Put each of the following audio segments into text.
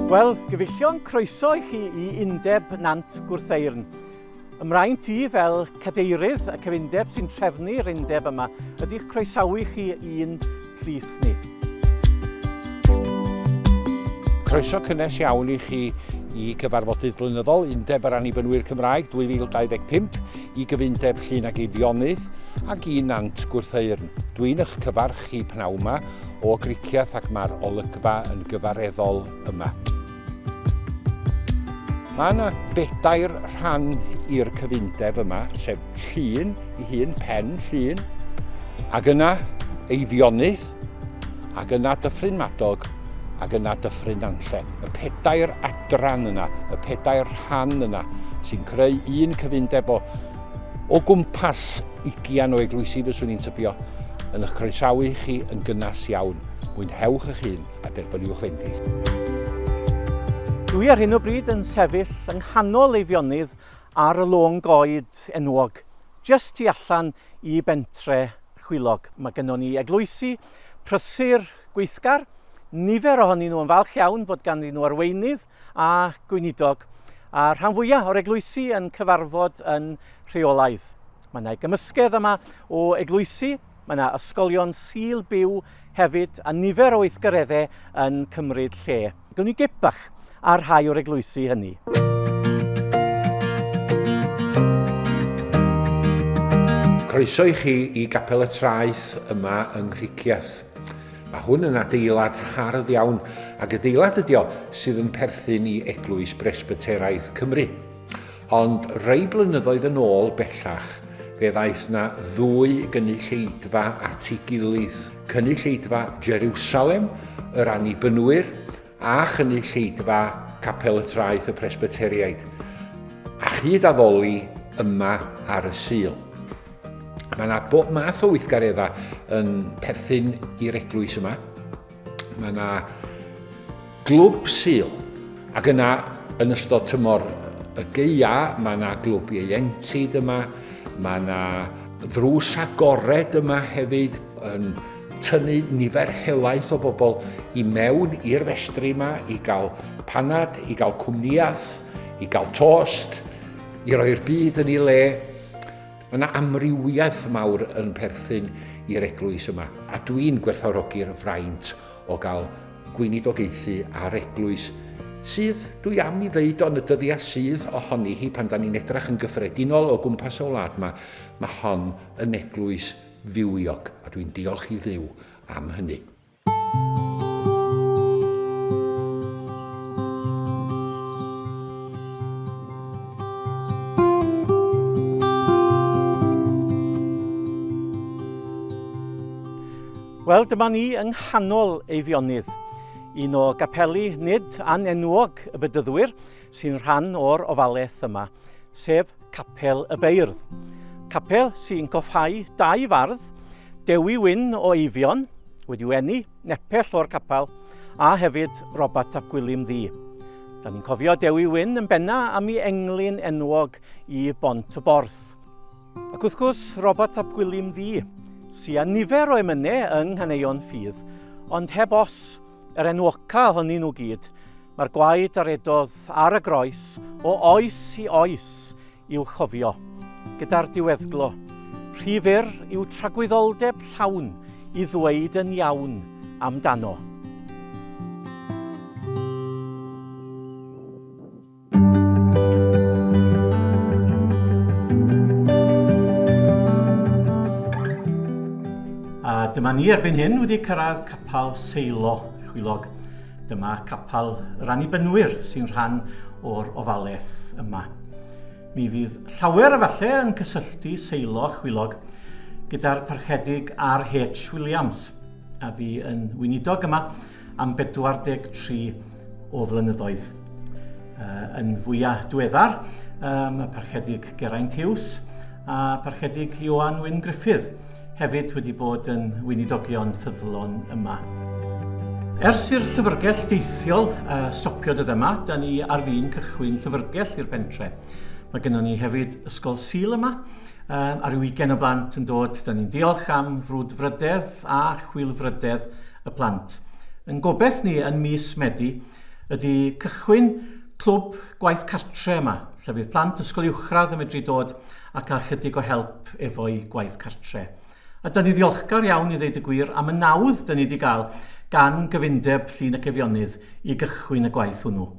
Wel, gyfeillion, croeso i chi i Undeb Nant Gwrtheyrn. Ymraint i fel cadeirydd y cyfundeb sy'n trefnu'r undeb yma ydy'ch croesawu chi i'n plith ni. Croeso cynnes iawn i chi i gyfarfodydd blynyddol Undeb yr Annibynwyr Cymraeg 2025 i gyfundeb Llŷn ag Eifionydd ac i Nant Gwrtheyrn. Dwi'n eich cyfarch chi pnawn yma o Gricieth ac mae'r olygfa yn gyfareddol yma. Mae yna bedair rhan i'r cyfundeb yma, sef Llŷn i hun, pen Llŷn, ac yna Eifionydd, ac yna Dyffryn Madog, ac yna Dyffryn Nantlle. Y pedair adran yna, y pedair rhan yna, sy'n creu un cyfundeb o, o gwmpas ugian o eglwysi fyswn i'n tybio, yn eich croesawu chi yn gynnas iawn. Mwynhewch eich hun a derbyniwch fendith. Dwi ar hyn o bryd yn sefyll yng nghanol Eifionydd ar y lôn goed enwog, jyst tu allan i bentre Chwilog. Mae gynnon ni eglwysi prysur gweithgar, nifer ohonyn nhw yn falch iawn bod ganddyn nhw arweinydd a gweinidog, a rhan fwyaf o'r eglwysi yn cyfarfod yn rheolaidd. Mae yna gymysgedd yma o eglwysi, mae yna ysgolion Sul byw hefyd a nifer o weithgareddau yn cymryd lle. Gawn ni gip bach ar rhai o'r eglwysi hynny. Croeso i chi i Gapel y Traeth yma yng Nghricieth. Mae hwn yn adeilad hardd iawn, ac adeilad ydi o sydd yn perthyn i Eglwys Bresbyteraidd Cymru. Ond rei blynyddoedd yn ôl bellach, fe ddaeth 'na ddwy gynulleidfa at ei gilydd, cynulleidfa Jeriwsalem, yr Annibynwyr, a chynulleidfa Capel y Traeth y Presbyteriaid, a chyd addoli yma ar y Sul. Mae yna bob math o weithgareddau yn perthyn i'r eglwys yma. Mae yna glwb Sul, ac yna yn ystod tymor y gaea, mae yna glwb ieuenctid yma, mae yna ddrws agored yma hefyd yn tynnu nifer helaeth o bobl i mewn i'r festri yma i gael panad, i gael cwmnïaeth, i gael tost, i roi'r byd yn ei le. Mae yna amrywiaeth mawr yn perthyn i'r eglwys yma, a dwi'n gwerthfawrogi'r fraint o gael gweinidogaethu ar eglwys sydd, dwi am i ddeud o yn y dyddiau sydd ohoni hi pan da ni'n edrach yn gyffredinol o gwmpas y wlad yma, mae hon yn eglwys fywiog, a dwi'n diolch i Dduw am hynny. Wel, dyma ni yng nghanol Eifionydd, un o gapeli nid anenwog y Bedyddwyr sy'n rhan o'r ofalaeth yma, sef Capel y Beirdd. Capel sy'n coffhau dau fardd, Dewi Wyn o Eifion, wedi'w eni nepell o'r capel, a hefyd Robat ap Gwilym Ddu. Da ni'n cofio Dewi Wyn yn benna am ei englyn enwog i Bont y Borth. Ac wrth gwrs, Robat ap Gwilym Ddu, sy â nifer o emynau yng Nghaneuon Ffydd, ond heb os, yr enwoca ohonyn nhw gyd, mae'r gwaed a redodd ar y groes o oes i oes i'w chofio, gyda'r diweddglo. Rhy fyr yw tragwyddoldeb llawn i ddweud yn iawn amdano. A dyma ni erbyn hyn wedi cyrraedd capel Seilo Chwilog. Dyma capel yr Annibynwyr sy'n rhan o'r ofalaeth yma. Mi fydd llawer efallai yn cysylltu Seilo Chwilog gyda'r parchedig R.H. Williams, a fi yn weinidog yma am 43 o flynyddoedd. Uh, yn fwyaf diweddar, um, y parchedig Geraint Hughes a parchedig Ioan Wyn Griffith hefyd wedi bod yn weinidogion ffyddlon yma. Ers i'r llyfrgell deithiol uh, stopio dod yma, da ni ar fin cychwyn llyfrgell i'r pentre. Mae gennym ni hefyd ysgol Sul yma, um, a rhyw ugain o blant yn dod. Da ni'n diolch am frwdfrydedd a chwilfrydedd y plant. Yn gobeith ni yn mis Medi, ydy cychwyn clwb gwaith cartre yma, lle bydd plant ysgol uwchradd yn medru dod a cael chydig o help efo'i gwaith cartre. A da ni ddiolchgar iawn i ddeud y gwir am y nawdd da ni wedi gael gan gyfundeb Llun ac Eifionydd i gychwyn y gwaith hwnnw.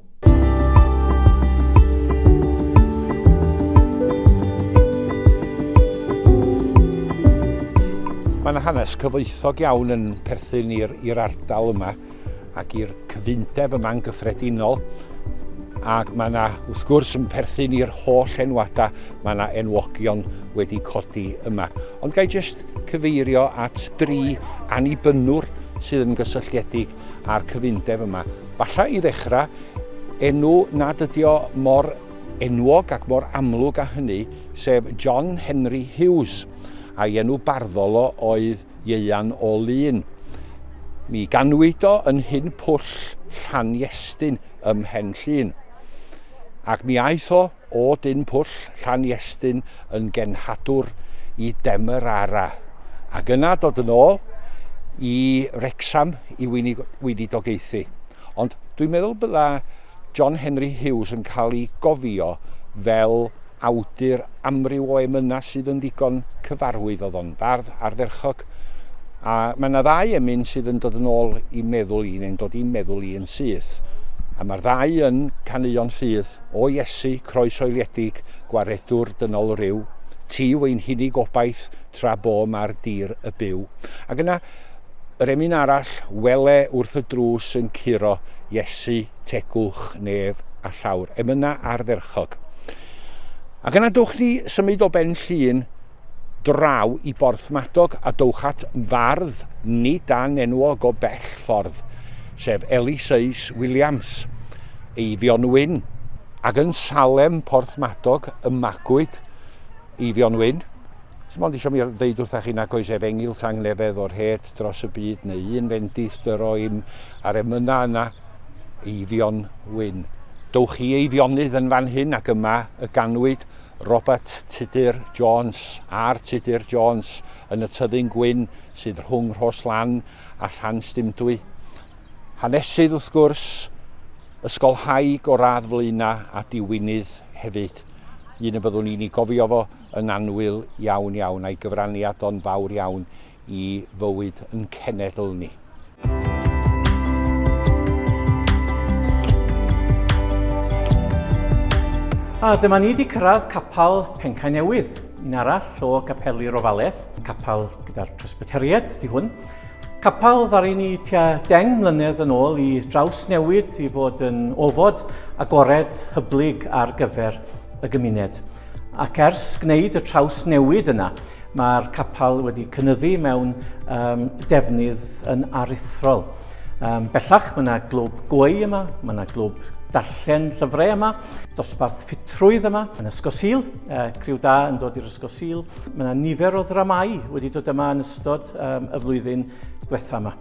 Mae yna hanes cyfoethog iawn yn perthyn i'r ardal yma ac i'r cyfundeb yma'n gyffredinol. Ac mae yna, wrth gwrs, yn perthyn i'r holl enwadau, mae yna enwogion wedi codi yma. Ond gai jyst cyfeirio at dri annibynnwr sydd yn gysylltiedig â'r cyfundeb yma. Falla i ddechrau, enw nad ydi o mor enwog ac mor amlwg â hynny, sef John Henry Hughes, a'i enw barddol o oedd Ieuan o Lun. Mi ganwyd o yn Nhyn Pwll, Llaniestyn, ym Mhen Llŷn. Ac mi aeth o o Dyn Pwll, Llaniestyn yn genhadwr i Demerara. Ac yna dod yn ôl i Wrecsam i weinidogaethu. Ond dwi'n meddwl bydda John Henry Hughes yn cael ei gofio fel awdur amryw o emynau sydd yn ddigon cyfarwydd. Oedd o'n fardd ardderchog. A mae yna ddau emyn sydd yn dod yn ôl i meddwl i, neu'n dod i'n meddwl i yn syth. A mae'r ddau yn caneuon ffydd o Iesu, croesoeliedig, gwaredwr dynol ryw, ti yw ein hunig obaith tra bom ar dir y byw. Ac yna, yr emyn arall, wele wrth y drws yn curo, Iesu, tegwch, nef a llawr. Emynau ardderchog. Ac yna dowch ni symud o Ben Llŷn draw i Borthmadog a dowch at fardd nid anenwog o bell ffordd, sef Eliseus Williams, Eifion Wyn. Ac yn Salem, Porthmadog, y magwyd Eifion Wyn. Dim ond eisiau mi ddeud wrthach chi nag oes efengyl tangnefedd o'r het dros y byd neu un fendith dyro im a'r emynau yna Eifion Wyn. Dowch i Eifionydd yn fan hyn ac yma y ganwyd Robert Tudur Jones a'r Tudur Jones yn y Tyddyn Gwyn sydd rhwng Rhos Lan a Llanstymdwy. Hanesydd wrth gwrs, ysgolhaig o radd flaena a diwinydd hefyd. Un y byddwn ni'n ei gofio fo yn annwyl iawn iawn a'i gyfraniad o'n fawr iawn i fywyd yn cenedl ni. A dyma ni wedi cyrraedd capel Pencae Newydd, un arall o gapeli'r Ofalaeth, capel gyda'r Presbyteriaid di hwn. Capel ddaru ni tua 10 mlynedd yn ôl i drawsnewid i fod yn ofod agored hyblyg ar gyfer y gymuned. Ac ers gwneud y trawsnewid yna, mae'r capel wedi cynyddu mewn um, defnydd yn aruthrol. Um, bellach, mae yna glwb gweu yma, mae yna glwb darllen llyfrau yma, dosbarth ffitrwydd yma, yn Ysgol Sul, uh, criw da yn dod i'r Ysgol Sul. Mae yna nifer o ddramau wedi dod yma yn ystod um, y flwyddyn diwetha yma.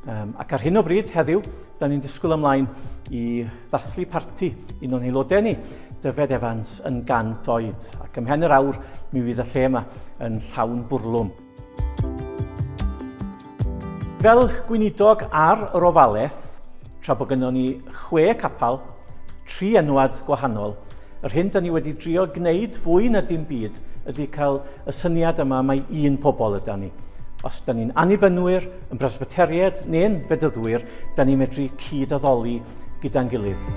Um, ac ar hyn o bryd, heddiw, da ni'n disgwyl ymlaen i ddathlu parti un o'n haelodau ni, Dyfed Evans, yn 100 oed. Ac ymhen yr awr, mi fydd y lle yma yn llawn bwrlwm. Fel gweinidog ar yr ofalaeth, tra bod gynnon ni chwe capel, tri enwad gwahanol, yr hyn da ni wedi drio gwneud fwy na dim byd ydy cael y syniad yma mai un pobl yda ni. Os da ni'n annibynwyr, yn Bresbyteriaid neu'n Fedyddwyr, da ni'n medru cyd-addoli gyda'n gilydd.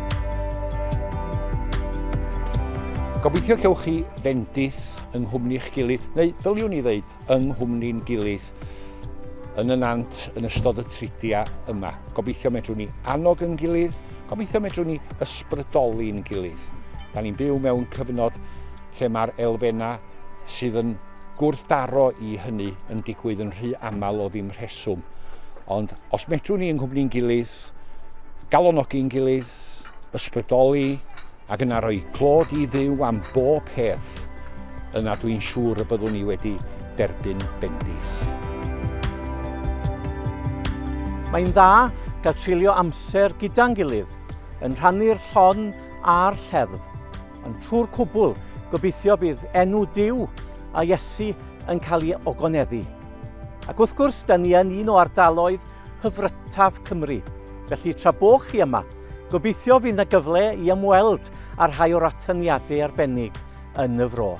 Gobeithio cewch chi fendith yng nghwmni'ch gilydd, neu ddyliwn i ddeud yng nghwmni'n gilydd yn y nant yn ystod y tridiau yma. Gobeithio medrwn ni annog yn gilydd, gobeithio medrwn ni ysbrydoli'n gilydd. Da ni'n byw mewn cyfnod lle mae'r elfennau sydd yn gwrthdaro i hynny yn digwydd yn rhy aml o ddim rheswm. Ond os medrwn ni yng nghwmni'n gilydd, galonogi'n gilydd, ysbrydoli, ac yna rhoi clod i Dduw am bob peth, yna dwi'n siŵr y byddwn ni wedi derbyn bendith. Mae'n dda gael treulio amser gyda'n gilydd, yn rhannu'r llon a'r lleddf, Ond trwy'r cwbl, gobeithio bydd enw Duw a Iesu yn cael ei ogoneddu. Ac wrth gwrs, da ni yn un o ardaloedd hyfrytaf Cymru. Felly tra bo chi yma, Gobeithio fydd 'na gyfle i ymweld â rhai o'r atyniadau arbennig yn y fro.